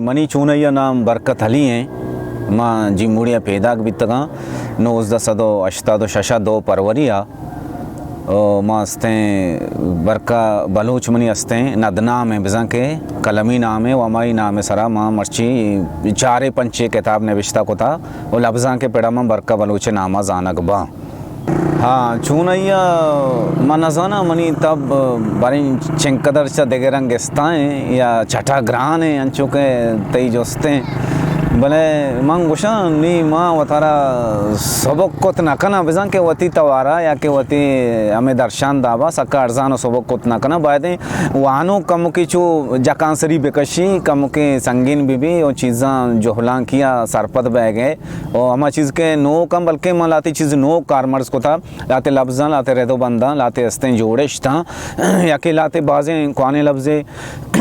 منی چونائی ءِ نام برکت علی ایں۔ ما جیموڑی ءَ پیداک بیتگاں۔ نوزدہ سد ءُ ہشتاد ءُ شش ءَ دو پروری ءَ۔ او، ما استیں برکا بلوچ منی استیں ندنام ایں، بزاں کہ قلمی نام ایں ءُ ہمائی نام ءِ سرا ما مرچی چارے پنچے کتاب نبشتہ کتا ءُ لبزانک ءِ پڑا من برکا بلوچ ءِ نام ءَ زانگ باں۔ ہاں، چونائی ءَ من نزاناں، منی تب باریں چنکدر چہ دگہ رنگ استائیں یا چٹا گران ایں، انچو کہ تئی جستیں۔ بلے من گوشاں، نی ما وتارا سبک کت نہ کناں، بزاں کہ وتی توارا یا کہ وتی ہمے درشان دابا سکا ارزان ءُ سبک کت نہ کناں۔ بایدیں وانوک کمکے چو جکانسری بکشی، کمکے سنگین بہ بی ءُ چیزاں جہلانکیا سرپد بئیگ ءَ۔ ءُ ہما چیز کہ نوک اں، بلکیں ما لہتے چیز نوک کارمرز کتا، لہتے لبزاں، لہتے رد ءُ بنداں، لہتے استیں جوڑشتاں، یا کہ لہتے بازیں کوانیں لبزے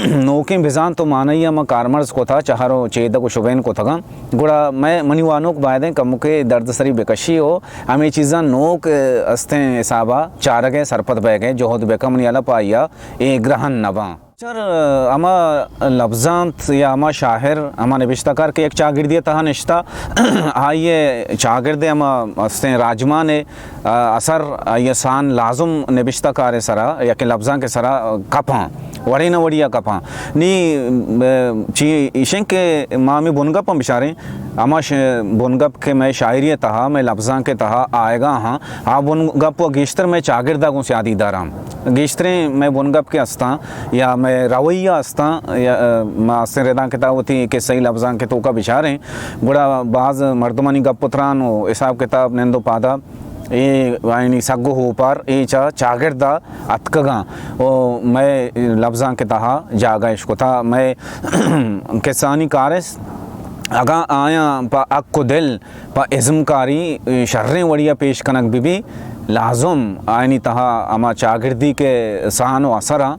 نوکیں بزانت ءُ معنی ءَ ما کارمرز کتا، چہر ءُ چیدگ ءُ شبین کتگاں۔ گڑا مئے، منی وانوک بایدیں کمکے دردسری بکشی ءُ ہمے چیزاں نوک استیں حسابا چارگ ءَ سرپد بئیگ ءَ جہد بکن، منی ہیالا پہ آئیا اے گرہن نہ باں۔ سر، ہما لبزانت یا ہما شاعر، ہما نبشتہ کار کہ یک چاگردی ءِ تہا نشتہ، آئی ءِ چاگرد ءِ ہما استیں راجمان ءِ، آ، اثر آئی ءِ سان لازم نبشتہ کار ءِ سرا یا کہ لبزانک ءِ سرا کپاں، وڑے نہ وڑیا کپاں۔ نی، آ، چی ایشیں کہ ما ہمے بنگپ ہم بچاریں، ہما ش-، بنگپ کہ مئے شاعری ءِ تہا، مئے لبزانک ءِ تہا آئیگا ہاں، آ بنگپ ءَ گیشتر مئے چاگرد ءَ گوں سیادی داراں۔ گیشتریں مئے بنگپ کہ استاں یا مئے رویہ استاں، یا، آ، ما استیں رداں کہ تا وتی قصہی لبزانک ءِ توکا بچاریں، گڑا باز مردمانی گپ ءُ تران ءُ حساب کتاب نند ءُ پادا اے آیانی سگ ءُ ہوپار اے چہ چاگرد ءَ اتکگاں ءُ مئے لبزانک ءِ تہا جاگہ اش کتا۔ مئے قصہانی کارست اگاں آیاں پہ حق ءُ دل پہ ازمکاری شریں وڑی ءَ پیش کنگ بہ بی، لازم آیانی تہا ہما چاگردی کہ سان ءُ اثر آں،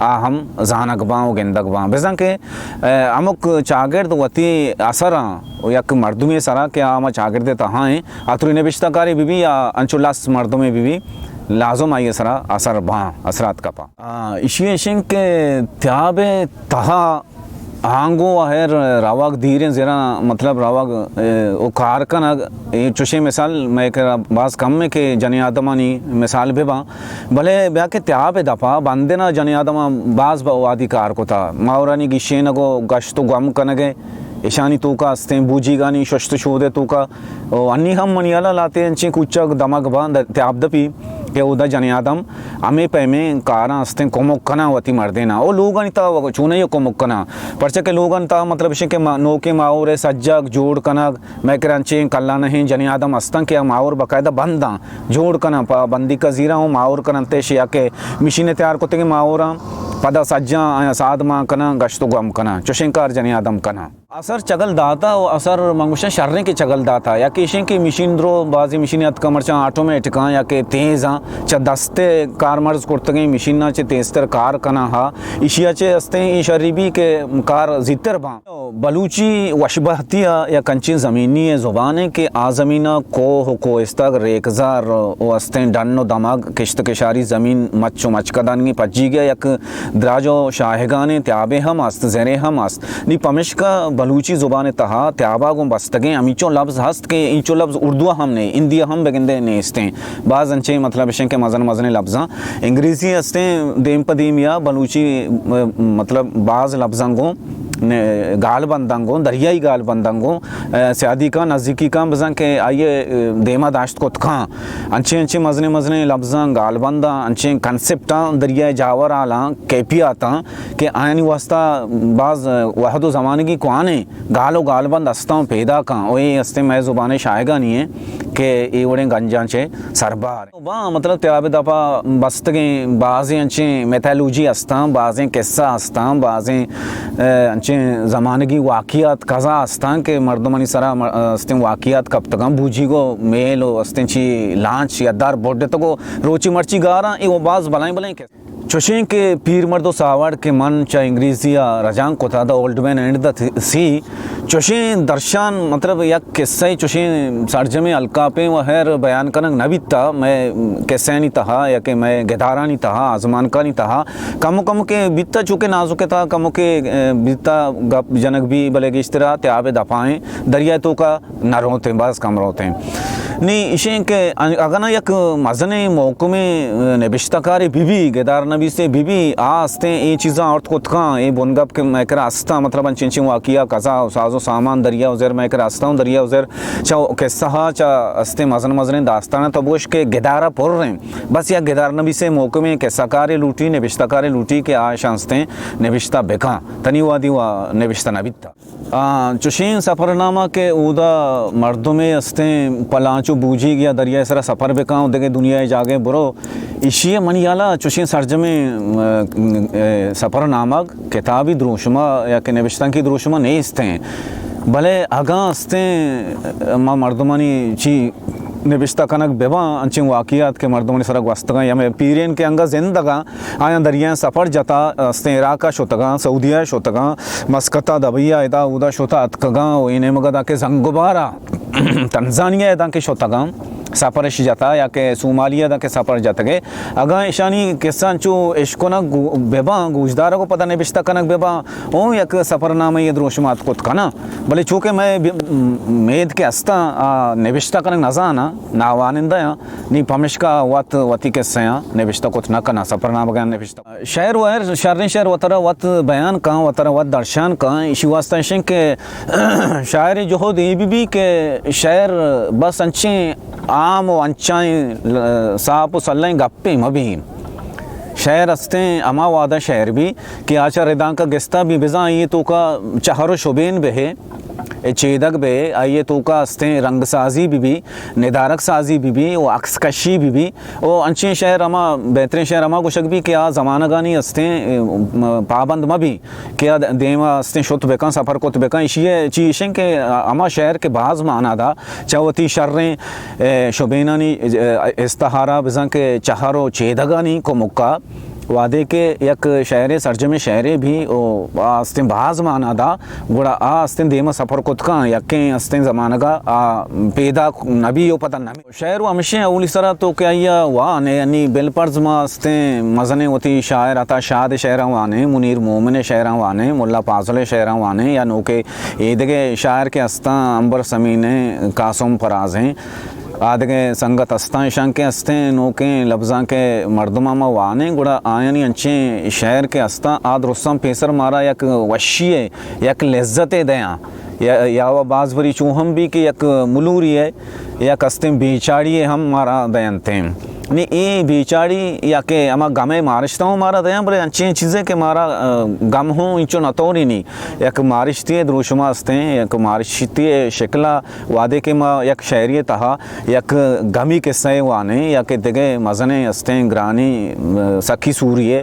آ ہم زانگ باں ءُ گندگ باں۔ بزاں کہ، اے، ہمک چاگرد وتی اثراں ءُ یک مردمے سرا کہ آ ہما چاگرد ءِ تہا ایں، عطری نبشتہ کارے بہ بی یا انچو لس مردمے بہ بی، لازم آئی ءِ سرا اثر باں، اثرات کپاں۔ آ، ایشی ایشیں کہ تیاب ءِ تہا آنگو ءَ ہر روگ دیریں زراں، مطلب روگ، اے، ءُ کار کنگ، اے چوشیں مثال مئے کرا باز کم ایں کہ جنیں آدمانی مثال بہ باں، بلے بیا کہ تیاب ءِ دپا بندن ءَ جنیں آدماں باز بہ وادی کار کتا، ماورانی گیشینگ ءُ گشت ءُ گم کنگ ءِ، ایشانی توکا استیں بوجیگانی ششت ءُ شود ءِ توکا ءُ انی ہم منی ہیالا لہتے انچیں کوچگ دمگ باں د-، تیاب دپی کہ اودا جنیں آدم ہمے پیمیں کاراں استیں کمک کناں وتی مردیناں ءُ لوگانی تہا چونائی ءَ کمک کناں، پرچا کہ لوگانی تہا مطلب ایش کہ ما-، نوکیں ماہور ءِ سجگ جوڑ کنگ، مئے کرا انچیں کلانہیں جنیں آدم استاں کہ آ ماہور باقاعدہ بنداں جوڑ کناں، پہ بندیکا زیراں ءُ ماہور کننت ایش یا کہ مشین ءِ تیار کتگیں ماہوراں پدا سجاں آیاں ساد مان کناں، گشت ءُ گم کناں، چوشیں کار جنیں آدم کناں۔ اثر چگل داتا ءُ اثر من گوشاں شریں کہ چگل داتا، یکے ایشیں کہ مشین درو، بازیں مشین اتکاں مرچاں آٹومیٹکاں یا کہ تیزاں، چہ دست ءَ کارمرز کرتگیں مشیناں چہ تیزتر کار کناں ہا، ایشی ءَ چہ استیں اے شری بی کہ کار زیتر باں۔ بلوچی وشبہتی ءَ یک انچیں زمینی ءِ زبانے کہ آ زمین ءَ کوہ ءُ کوہستگ، ریکزر ءُ استیں ڈن ءُ دمگ، کشت کشاری زمین مچ ءُ مچکدانگی پجیگ ءَ یک دراج ءُ شاہگانیں تیابے ہم است، زرے ہم است۔ نی پمشکا بلوچی زبان ءِ تہا تیابا گوں بستگیں ہمینچو لبز ہست کہ اینچو لبز اردو ءَ ہم نے، ہندی ءَ ہم بگندے نیستیں۔ باز انچیں مطلب اشیں کہ مزن مزنیں لبزاں انگریزی ہستیں، دیم پہ دیمیا بلوچی، م-، مطلب باز لبزاں گوں نے-، گال بنداں گوں، دریائی گال بنداں گوں، اے، سیادی کاں، نزیکی کاں، بزاں کہ آئی ءَ، اے، دیما داشت کت کاں۔ انچیں انچیں مزنیں مزنیں لبزاں، گال بنداں، انچیں کنسپٹاں دریائے جاور آلاں، کیپیاتاں کہ آیانی واسطہ باز وہد ءُ زمانگی کوانیں گال ءُ گالبند استاں پیداکاں ءُ اے استیں مئے زبان ءِ شاہگانی ایں کہ اے وڑیں گنجاں چہ سربار باں۔ مطلب تیاب ءِ دپا بستگیں بازیں انچیں میتھالوجی استاں، بازیں قصہ استاں، بازیں، اے، انچیں زمانگی واقعات قضا استاں کہ مردمانی سرا م-، استیں واقعات کپتگاں، بوجیگ ءُ میل ءُ استیں چی لانچ یدار بڈتگ ءُ روچی مرچی گاراں اے ءُ باز بلائیں بلائیں قصہ۔ چوشیں کہ پیر مرد و ساوڑ کہ من چہ انگریزی ءَ رجانک کتا، The Old Man and the Sea، چوشیں درشان، مطلب، یک قصہ چوشیں سرجمیں الکاپیں و ہیر بیان کنگ نہ بیتا، مئے قصہانی تہا یا کہ مئے گدارانی تہا، آزمانکانی تہا کمو کمو کہ بیتا، چونکہ نازک تہا کمو کہ، اے، بیتا، گپ جنگ بی، بلے گیشترا تیاب دپائیں، دریائے توکا نہ روتیں، باز کم روتیں۔ نی ایشیں کہ اگاں یک مزنیں محکمیں نبشتہ کارے بی بی، گدار نبیسے بی بی، آ استیں اے چیزاں آورت کت کن، اے بنگپ کہ مئے کرا استاں، مطلب انچیں انچیں واقعہ، قضا و ساز و سامان دریا و زر مئے کرا استاں، دریا و زر چہ قصہ ہا، چہ استیں مزن مزنیں داستاناں تو بوش کہ گدارا پر ہیں۔ بس یک گدار نبیسے محکمیں قصہ کارے لوٹی، نبشتہ کارے لوٹی کہ آ اشاں استیں نبشتہ بکاں۔ تنی وادی و نبشتہ نبیتا۔ آ، چوشیں سفرنامہ کہ اودا مردمے استیں پہ لانچ و بوجیگ یا دریائے سرا سفر بکاں و دگہ دنیائے جاگہے برو، ایشی ءَ منی ہیالا چوشیں سرجمیں، م، اے، سفرنامگ کتابی دروشما یا کہ نبشتانکی دروشما نیستیں۔ بلے اگاں استیں ما مردمانی چی نبشتہ کنگ بباں، انچیں واقعات کہ مردمانی سرا گوستگاں یا مئے پیرین کہ انگا زندگاں، آیاں دریائیں سفر جتا، استیں عراق ءَ شتگاں، سعودیہ ءَ شتگاں، مسقط ءَ، دبئی ءَ، ادا اودا شتا اتکگاں و اے نیمگ ءَ دانکہ زنگبار ءَ تنزانیہ ءَ دانکہ شتگاں، سفرش جتا یا کہ صومالیہ ءَ دانکہ سفر جتگے۔ اگاں اشانی قصہ انچو اشکنگ گو-، بباں، گوشدارگ و پدا نبشتہ کنگ بباں، اوں یک سفرنامہ ءِ دروشم اتک کت کناں۔ بلے چونکہ مئے ب-، مید کہ استاں، آ نبشتہ کنگ نزاناں، ناوانندہ آں، نی پمشکا وت وتی قصہ آں نبشتہ کت نہ کناں، سفرنامگاں نبشتہ۔ شعر و ہر شریں شعر وترا وت بیان کن، وترا وت درشان کن، ایشی واسطہ اشیں کہ شاعر جہد اے بی بی کہ شعر بس انچیں عام و انچائیں ل-، ساپ و سلائیں گپے مہ بی۔ شعر استیں ہما وہدا شعر بی کہ آ چہ ردانک گستا بی، بزاں آئی توکا چہر و شبین بہ، اے چیدگ بہ، آئی توکا استیں رنگ سازی بہ بی، ندارگ سازی بہ بی و عکس کشی بہ بی و انچیں شعر ہما بہتریں شعر ہما گوشگ بی کہ آ زمانگانی استیں، اے، م-، پابند مہ بی کہ آ دیما استیں شت بکن، سفر کت بکن۔ ایشی ءِ چی ایشیں کہ ہما شعر کہ باز مانا دا چہ وتی شریں، اے، شبینانی، اے، استہارا بزاں کہ چہر و چیدگانی کمکا وہدے کہ یک شعرے سرجمیں شعرے بی و آ استیں باز مانا دا، گڑا آ استیں دیما سفر کت کن، یکیں استیں زمانگا آ پیداک نبی و پتہ نبی۔ شعر و ہمشیں اولی سرا تو کہ آئی ءَ وانے، یعنی بالفرض ما استیں مزنیں وتی شاعر عطا شاد ءِ شعراں وانے، منیر مومن ءِ شعراں وانے، ملا فاضل ءِ شعراں وانے یا نوکے ایدگہ شاعر کہ استاں، عنبر ثمین ءِ، قاسم فراز ءِ، آ دگہ سنگت استاں، اشاں کہ استیں نوکیں لبزانک ءِ مردماں ما وانیں، گڑا آیانی انچیں شعر کہ استاں، آ درستاں پیسر مارا یک وشی ءِ، یک لذتے دیاں۔ یا، یا و باز بری چو ہم بی کہ یک ملوری ءِ، یک استیں بیچاڑی ءِ ہم مارا دینتیں۔ نی اے بیچاڑی یا کہ ہما گم ءِ مارشتاں ہوں مارا دیاں، بلے انچیں چیزے کہ مارا، آ، گم ہوں انچو نہ توری نی۔ یک مارشتی ءِ دروشما استیں، یک مارشتی ءِ شکلا وہدے کہ ما یک شعری ءِ تہا یک گمی قصہ ءَ وانیں یا کہ دگہ مزنیں استیں گرانی، آ، سکی سوری ءِ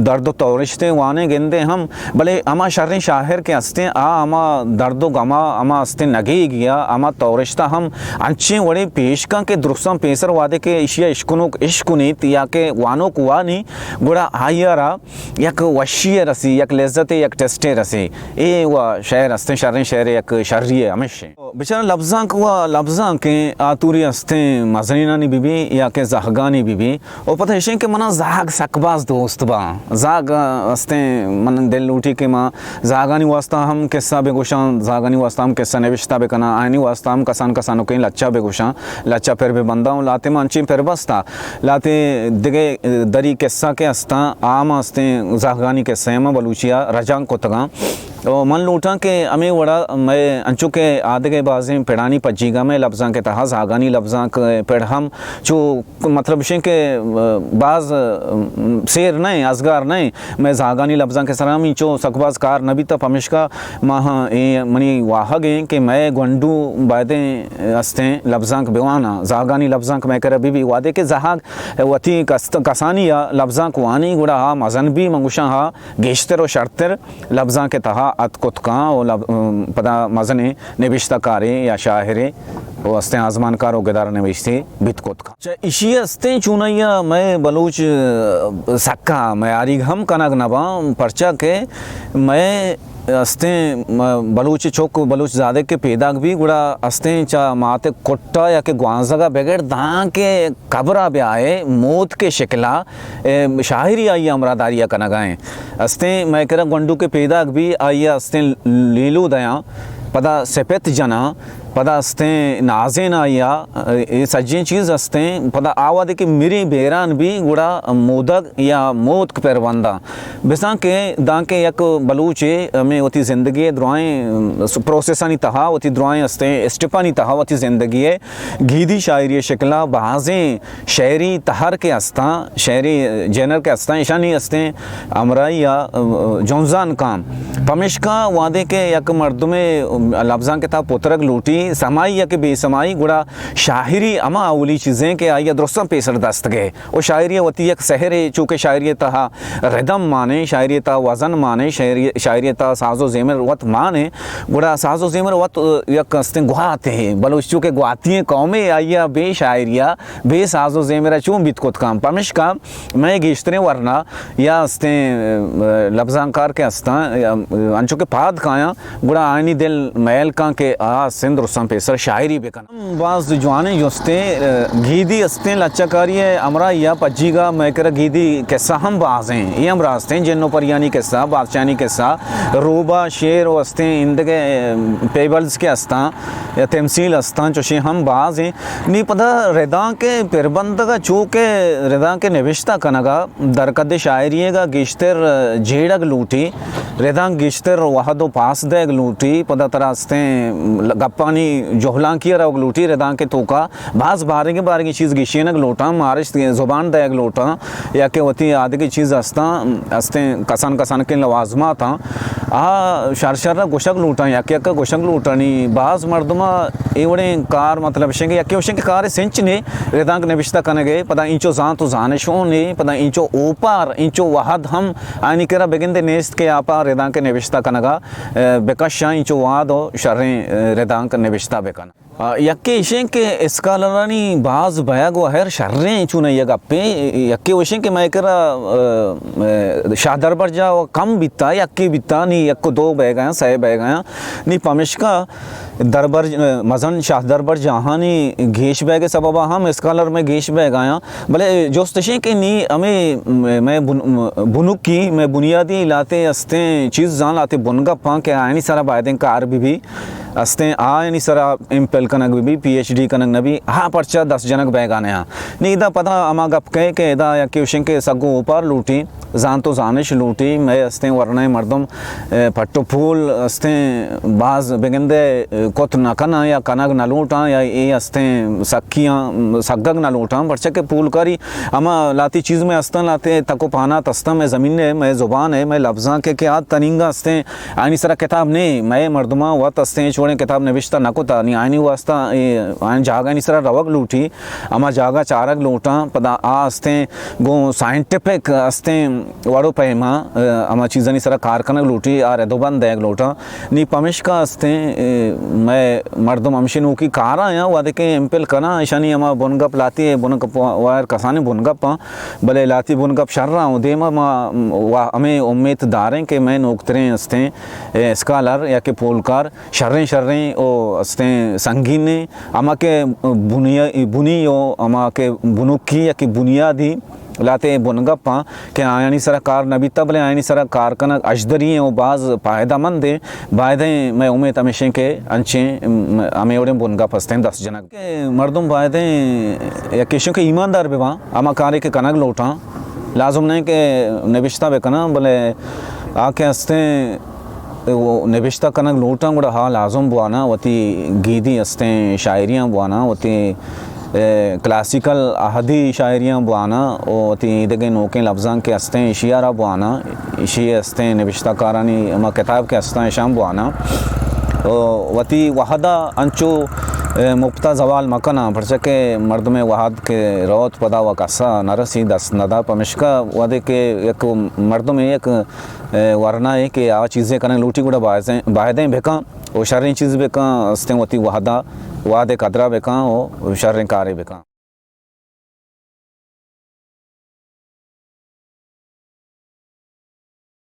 درد و تورشتے وانیں گندیں ہم، بلے ہما شریں شاعر کہ استیں، آ ہما درد و گما، ہما استیں نگیگیا، ہما تورشتا ہم انچیں وڑے پیش کن کہ درستاں پیسر وہدے کہ ایشی ءَ اشکنوک اشکنیت یا کہ وانوک وانی، گڑا آئی ءَ را یک وشی ءَ رسی، یک لذتے، یک ٹیسٹے رسی۔ اے و شعر استیں، شریں شعر یک شری ءِ ہمیش۔ بچار لبزانک و لبزانکیں آتوری استیں مزنینانی بہ بی یا کہ زہگانی بہ بی، و پتہ اشیں کہ منا زہگ سک باز دوست باں۔ زہگ استیں من دل لوٹی کہ ما زہگانی واسطہ ہم قصہ بہ گوشاں، زہگانی واسطہ ہم قصہ نوشتہ بہ کناں، آیانی واسطہ ہم کسان کسانکیں لچہ بہ گوشاں، لچہ پر بہ بنداں و لہتے ما انچیں پر بستا، لہتے دگہ دری قصہ کہ استاں، آ ما استیں زہگانی قصہ ما بلوچیا رجانک کتگاں۔ و من لوٹاں کہ ہمے وڑا مئے انچو کہ آدگہ بازیں پڑانی پجیگا مئے لبزانک ءِ تہا زہگانی لبزانک ءِ پڑ ہم چو مطلب اشیں کہ، آ، باز، آ، سیر نہ ایں، ازگار نہ ایں۔ مئے زہگانی لبزانک ءِ سرا ہم انچو سک باز کار نہ بیتا، پمیشکا ما ہاں اے منی واہگ ایں کہ مئے گونڈو بایدیں استیں لبزانک بواناں، زہگانی لبزانک مئے کرا بہ بی۔ وہدے کہ زہگ وتی کست-، کسانی ءَ لبزانک وانی گڑا آ مزن بی، من گوشاں آ گیشتر و شرتر لبزانک ءِ تہا اتک کت کاں و لب-، پدا مزنیں نبشتہ کارے یا شاعرے و استیں آزمانکار و گدار نویستے بیت کت کاں۔ چہ ایشی استیں چونائیا مئے بلوچ، ء، سکا میاریگ ہم کنگ نباں، پرچا کہ مئے استیں، م-، بلوچ چک و بلوچ زادگ کہ پیداک بی، گڑا استیں چہ مات کٹا یا کہ گوانزگا بگر داں کہ قبرا بیائے موت کے شکلا، اے، شاعری آئی ہمراہداری کنگا ایں۔ استیں مئے کرا گونڈو کہ پیداک بی، آئی استیں لیلو دیاں، پدا سپت جناں، پدا استیں نازین آئی ء، اے سجیں چیز استیں۔ پدا آ وہدے کہ مری بیران بی، گڑا مودگ یا موتک پر بنداں۔ بزاں کہ دانکہ یک بلوچے ہمیں وتی زندگی ء درائیں پروسیسانی تہا، وتی درائیں استیں اسٹپانی تہا وتی زندگی ء گیدی شاعری شکلا بازیں شعری تہر کہ استاں، شعری جنر کہ استاں، ایشانی استیں ہمراہی ء جنزان کاں۔ پمیشکا وہدے کہ یک مردمے لبزانک ء تہا پترگ لوٹی، سمائی یا کہ بے سمائی، گڑا شاعری ہما اولی چیزیں کہ آئی ء درستاں پیسر دست گئے۔ و شاعری ء وتی یک سحرے، چونکہ شاعری ء تہا ردم مانے، شاعری ء تہا وزن مانے، شاعری، شاعری ء تہا ساز و زیمر وت مانے، گڑا ساز و زیمر وت، ء، یک استیں گواتے، بلوچ چونکہ گواتی قومے، آئی ء بے شاعری ء بے ساز و زیمر ء چون بیت کت کاں۔ پمشکا مئے گیشتریں ورنا یا استیں، ء، لبزانکار کہ استاں، یا، ء، انچو کہ پاد کایاں، گڑا آیانی دل میل کاں کہ آ سندھ رساں پیسر شاعری بکن۔ باز جوانیں جستے، ء، گیدی استیں لچہ کاری ء ہمراہی ء پجیگا مئے کرا گیدی قصہ ہم بازیں۔ اے ہم راستیں، جن و پریانی قصہ، بادشاہانی قصہ، روبا، شعر و استیں اندگہ، ء، پیبلز کہ استاں یا تمثیل استاں، چوشیں ہم بازیں۔ نی پدا ردانک ء پربندگ ء چو کہ ردانک ء نبشتہ کنگ ء درکد شاعری ء گیشتر جیڑگ لوٹی، ردانک گیشتر وہد و پاس دئیگ لوٹی، پدا ترا استیں گپانی جہلانکی ء روگ لوٹی، ردانک ء توکا باز بارگیں بارگیں چیز گیشینگ لوٹاں، مارشت زبان دئیگ لوٹاں، یا کہ وتی آدگہ چیز استاں، استیں کسان کسانکیں لوازماتاں، آ شر شر ء گوشگ لوٹاں، یک یک ء گوشگ لوٹانی۔ باز مردم ء اے وڑیں کار، مطلب شنگ، یکے وشیں کہ کار سنچ نے ردانک نبشتہ کنگ ء، پدا اینچو زانت و زانش اوں نے، پدا اینچو اوپار، اینچو وہد ہم آنی کرا بگندے نیست کہ آپا ردانک نبشتہ کنگا، ء، بکشاں، اینچو واد و شریں، ء، ردانک نبشتہ بکن۔ آ، یکے ایشیں کہ اسکالرانی باز بیگ و ہر شریں چونائی ء گپیں، یکے وشیں کہ مئے کرا، ء، ء، شاہ دربرجاہ و کم بیتا، یکے بیتا، نی یک و دو بیگایاں، سئے بیگایاں، نی پمشکا دربر، ء، مزن شاہ دربرجاہانی گیش بیگ سببا ہم اسکالر مئے گیش بیگایاں، بلے جست اشیں کہ نی ہمیں مئے بن-، بنکی، مئے بنیادی لاتے استیں چیز زان، لاتے بنگپاں کہ آیانی سرا بایدیں کار بہ بی۔ استیں آیانی سرا ایم فل کنگ بہ بی، پی ایچ ڈی کنگ نہ بی، ہا پرچا دست جنگ بیگا نہ آں۔ نی ادا پدا ہما گپ کئے کہ ادا یکے وشیں کہ سگو اوپار لوٹی، زانت و زانش لوٹی، مئے استیں ورنائیں مردم، اے، پٹ و پول استیں باز بگندے، اے، کت نہ کناں یا کنگ نہ لوٹاں یا اے استیں سکیاں سگگ نہ لوٹاں، پرچا کہ پولکاری ہما لاتی چیز مئے استاں، لاتے تک و پانات استاں، مئے زمین ہے، مئے زبان ہے، مئے لبزاں کہ، کہ آ تنینگا استیں، آیانی سرا کتاب نے، مئے مردماں وت استیں ہچ وڑیں کتاب نبشتہ نہ کتا، نی آیانی واسطہ اے، آیان جاگہانی سرا روگ لوٹی، ہما جاگہ چارگ لوٹاں، پدا آ استیں گوں سائنٹیفک استیں وڑ و پیما، ء، ہما چیزانی سرا کار کنگ لوٹی، آ رد و بند دئیگ لوٹاں۔ نی پمشکا استیں، ء، مئے مردم ہمشی نوکی کارا آیاں، وہدے کہ ایم فل کناں، اشانی ہما بنگپ لاتی، بنگپ وائر کسانیں بنگپاں، بلے لاتی بنگپ شر آں و دیما ما، وا، ہمے امیت داریں کہ مئے نوکتریں استیں، ء، اسکالر یا کہ پولکار شریں شریں و استیں سنگینیں، ہما کہ بنیا-، بنی و ہما کہ بنکی یا کہ بنیادی لاتے بنگپاں کہ آیانی سرا کار نہ بیتا، بلے آیانی سرا کار کنگ اژدری ایں و باز پائدہ مند ایں۔ بایدیں مئے امیت ہمیشیں کہ انچیں، م-، ہمے وڑیں بنگپ ہستیں دست جنگ۔ کہ مردم بایدیں یکے شوں کہ ایماندار بباں، ہما کارے کہ کنگ لوٹاں، لازم نہ ایں کہ نبشتہ بکناں، بلے آ کہ ہستیں و نبشتہ کنگ لوٹاں، گڑا ہا لازم بواناں، وتی گیدی استیں شاعریاں بواناں، وتی، اے، کلاسیکل عہدی شاعریاں بواناں و وتی دگہ نوکیں لبزاں کہ استیں، ایشی ء را بواناں، ایشی استیں نبشتہ کارانی ہما کتاب کہ استاں، ایشاں بواناں و وتی وہدا انچو، اے، مپتا زوال مکناں، پرچا کہ مردمے وہد کہ روت پدا و کسا نرسی دست ندا، پمشکا وہدے کہ یک مردمے یک، اے، ورنا اے کہ آ چیزے کنگ لوٹی گڑا بایدیں، بایدیں بکاں و شریں چیز بکاں، استیں وتی وہدا، وہدے قدرا بکاں و شریں کارے بکاں۔